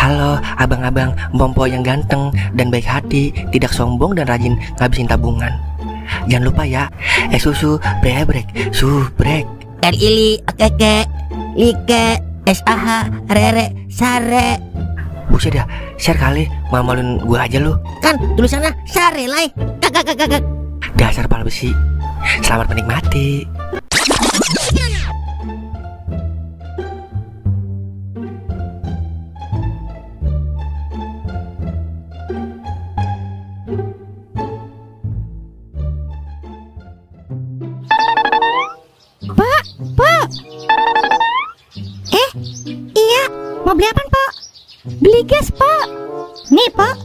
Halo abang-abang Bompo yang ganteng dan baik hati, tidak sombong dan rajin ngabisin tabungan. Jangan lupa ya, susu brebrek, subrek. Ili, okeke, like, SAH, rere, sare. Buset dah, share kali, malu-maluin gua aja lu. Kan tulisannya sare lai. Kakak. Dasar pala besi. Selamat menikmati. Pak. Iya, mau beli apa, Pak? Beli gas, Pak. Nih, Pak.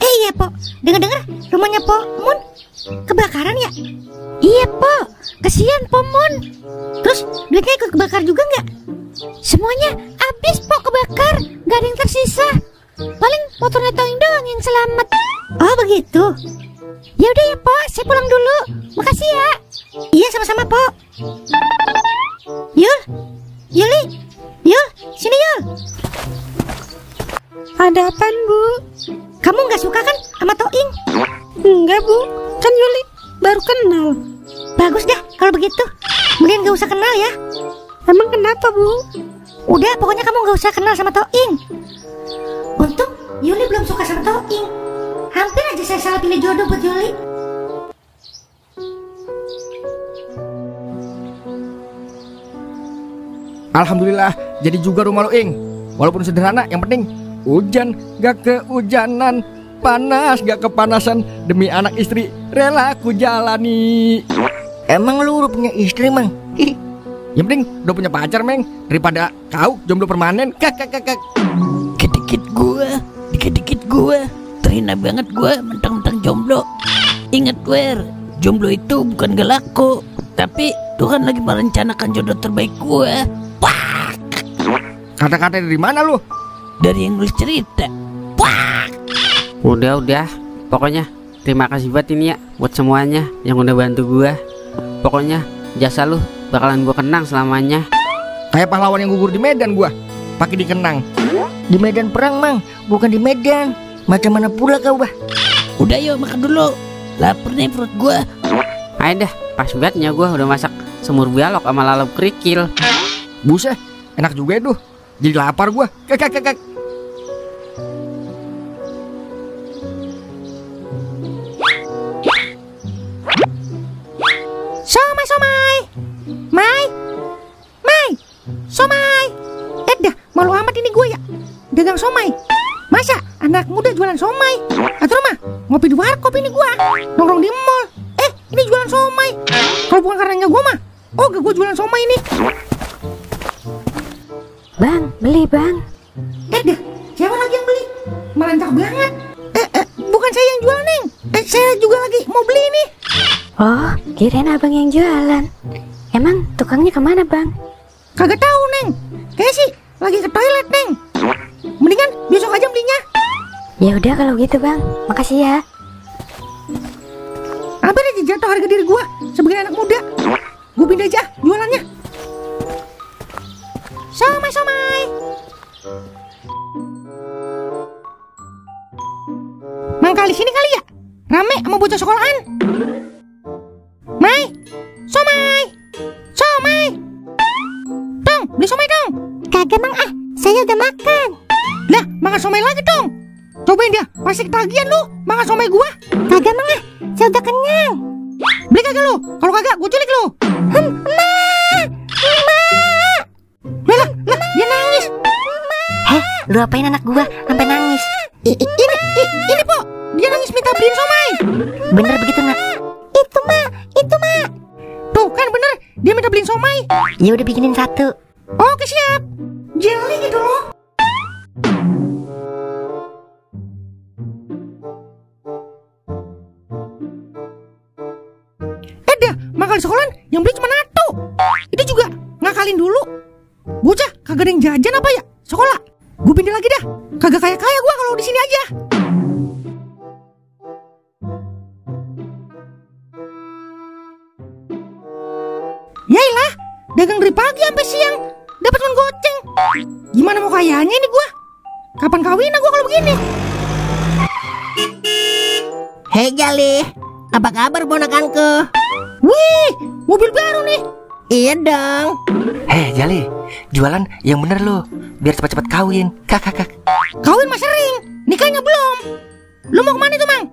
Iya, Pak. Dengar-dengar rumahnya Pak Mun kebakaran ya? Iya, Pak. Kasihan Pak Mun. Terus duitnya ikut kebakar juga nggak? Semuanya habis, Pak, kebakar. Nggak ada yang tersisa. Paling motornya Toing doang yang selamat. Oh, begitu. Ya udah ya, Pak. Saya pulang dulu. Makasih ya. Iya, sama-sama, Pak. Yuli, sini Yul. Ada apaan, Bu? Kamu nggak suka kan sama Toing? Enggak, Bu. Kan Yuli baru kenal. Bagus dah kalau begitu. Mending nggak usah kenal ya. Emang kenapa, Bu? Udah, pokoknya kamu nggak usah kenal sama Toing. Untung Yuli belum suka sama Toing. Hampir aja saya salah pilih jodoh buat Yuli. Alhamdulillah jadi juga rumah lo, Ing. Walaupun sederhana, yang penting hujan gak kehujanan, panas gak kepanasan. Demi anak istri rela ku jalani. Emang lu udah punya istri, Mang? Yang penting udah punya pacar, Meng. Daripada kau jomblo permanen. Kak. Dikit-dikit gua terhina banget gua mentang-mentang jomblo. Ingat, Wer, jomblo itu bukan gak laku, tapi Tuhan lagi merencanakan jodoh terbaik gua. Wah, Kata-kata dari mana lu? dari yang nulis cerita. Wah. Udah, pokoknya terima kasih buat ini ya, buat semuanya yang udah bantu gua. Pokoknya jasa lu bakalan gua kenang selamanya. Kayak pahlawan yang gugur di medan gua, pakai dikenang. Di medan perang, Mang, bukan di medan. Macam mana pula kau, Bah? Udah yuk makan dulu, lapar nih perut gua. Ayo dah, pas bangetnya gua udah masak semur bialok sama lalap kerikil. Buset, enak juga itu. Jadi lapar gua. Kak. Somai. Somai. Dah, malu amat ini gue ya. Dagang somai. Masa anak muda jualan somai? Atau mah ngopi di warkop ini gue. Nongkrong di mall. Ini jualan somai. Kalau bukan karena gue mah, gak gue jualan somai ini. Bang, beli bang. Dah, siapa lagi yang beli? Merancak banget. Bukan saya yang jual, Neng. Saya juga lagi mau beli nih. Oh, kirain abang yang jualan. Emang tukangnya kemana bang? Kagak tahu, Neng. Kayaknya sih lagi ke toilet, Neng. Mendingan besok aja belinya. Ya udah kalau gitu bang, makasih ya. Hampir aja jatuh harga diri gua sebagai anak muda. Gua pindah aja jualannya. Somai. Mangkal di sini kali ya? Rame sama bocah sekolahan. Somai. Dong, beli somai dong. Kagak mang saya udah makan. Lah, makan somai lagi dong. Cobain dia, pasti ketagihan lu makan somai gua. Kagak mang saya udah kenyang. Beli kagak lu? Kalau kagak, gua culik lu. Lah, dia nangis. Lu apain anak gua sampai nangis? Ini po, dia nangis minta beliin somai. Bener begitu nak? Itu mak. Tuh kan bener, dia minta beliin somai. Ya udah bikinin satu. Oke siap. Jelly gitu loh. Dah, makan di sekolahan yang beli cuma satu. Itu juga ngakalin dulu. Bocah kagak ada yang jajan apa ya? Sekolah. Gue pindah lagi dah. Kagak kaya gue kalau di sini aja. Yailah, dagang dari pagi sampai siang. dapat cuman goceng. Gimana mau kayanya ini gua? Kapan kawin gua kalau begini? Hei Jali, apa kabar ponakanku? Wih, mobil baru nih. Iya dong. Hei Jali, jualan yang bener lo, biar cepat-cepat kawin. Kak. Kawin mah sering, nikahnya belum. Lu mau kemana tuh, Mang?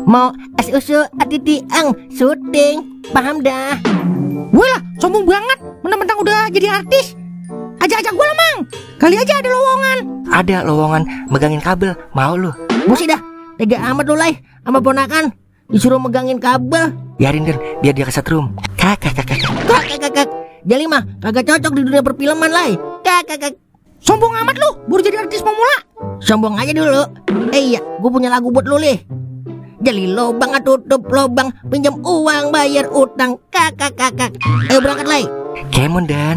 Mau es usu atiti ang syuting, paham dah. Wih lah, sombong banget. Mentang-mentang udah jadi artis. Ajak-ajak gua lah, Mang. Kali aja ada lowongan. Ada lowongan megangin kabel, mau lu? Busi dah, tega amat lu Lai, sama ponakan. Disuruh megangin kabel. Biarin Den, biar dia kesetrum. Kak. Kak. Jali mah kagak cocok di dunia perfilman Lai. Kak. Sombong amat lu, baru jadi artis pemula. Sombong aja dulu. Iya, gue punya lagu buat lu Lih. Jali lobang tutup lobang, pinjam uang bayar utang. Kak. Ayo berangkat Lai. Kemon Dan.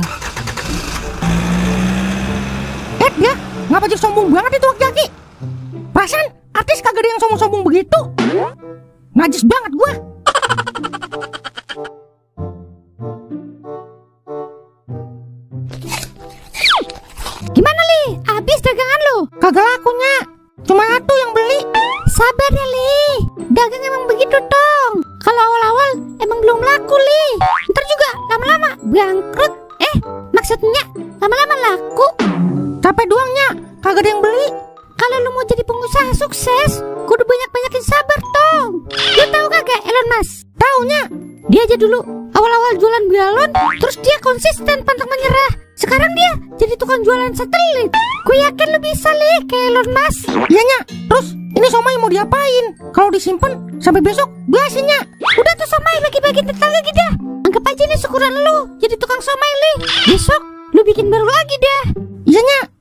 Ya, ngapa jadi sombong banget itu Jaki? Perasaan artis kagak ada yang sombong-sombong begitu. Najis banget gua. Gimana Li? Habis dagangan lu? Kagak lakunya. Cuma satu yang beli. Sabar ya Li. Dagang emang begitu dong. Kalau awal-awal emang belum laku Li. Ntar juga lama-lama bangkrut. Maksudnya lama-lama laku. Capek doangnya, kagak ada yang beli. Kalau lu mau jadi pengusaha sukses, kudu banyak-banyakin sabar dong. Lu tahu kagak Elon Musk? Taunya, dia aja dulu awal-awal jualan galon, terus dia konsisten pantang menyerah. Sekarang dia jadi tukang jualan satelit. Gue yakin lu bisa Li kayak Elon Musk. Iyanya, terus ini somai mau diapain? Kalau disimpan sampai besok basinya. Udah tuh somai bagi-bagi tetangga kita. Anggap aja nih syukuran lu jadi tukang somai Li. Besok lu bikin baru lagi dah. Iyanya.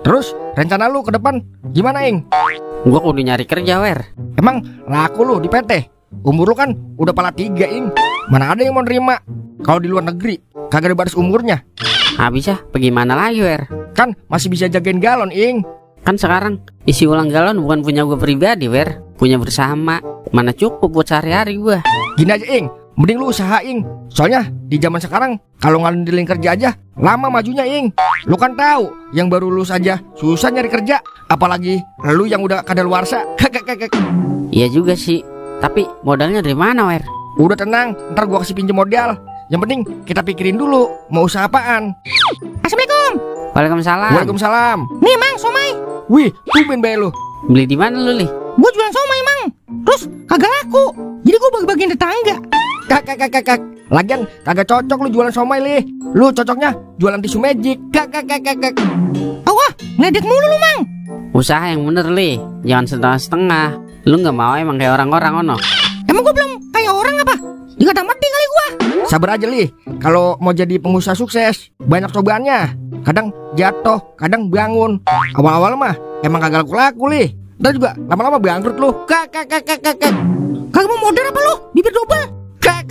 Terus rencana lu ke depan gimana Ing? Gua kudu nyari kerja Wer. Emang laku lu di PT? Umur lu kan udah pala 3 Ing. Mana ada yang mau nerima? Kalau di luar negeri kagak ada batas umurnya. Habis ya, bagaimana lagi Wer? Kan masih bisa jagain galon Ing. Kan sekarang isi ulang galon bukan punya gue pribadi Wer, punya bersama. Mana cukup buat sehari-hari gue. Gini aja Ing, mending lu usaha Ing. Soalnya di zaman sekarang kalau ngandelin kerja aja lama majunya Ing. Lu kan tahu yang baru lulus aja susah nyari kerja, apalagi lu yang udah kadaluarsa. Iya juga sih, tapi modalnya dari mana Wer? Udah tenang, ntar gua kasih pinjem modal. Yang penting kita pikirin dulu mau usaha apaan. Assalamualaikum. Waalaikumsalam. Waalaikumsalam. Nih Mang, somai. Wih, tumben bae lu. Beli di mana lu Li? Gue jualan somai Mang. Terus kagak laku. Jadi gue bagi-bagiin tetangga. Kak. Lagian kagak cocok lu jualan somai Li. Lu cocoknya jualan tisu magic. Kak. Wah, ngeledek mulu lu Mang. Usaha yang bener Li, jangan setengah-setengah. Lu nggak mau emang kayak orang-orang ono. Emang gue belum kayak orang apa? Dikata mati kali gue. Sabar aja Li. Kalau mau jadi pengusaha sukses, banyak cobaannya. Kadang jatuh, kadang bangun. Awal-awal mah emang kagak laku Li. Ntar juga lama-lama bangkrut lu. Kak. Kagak mau modal apa lu? Bibir double. Kak.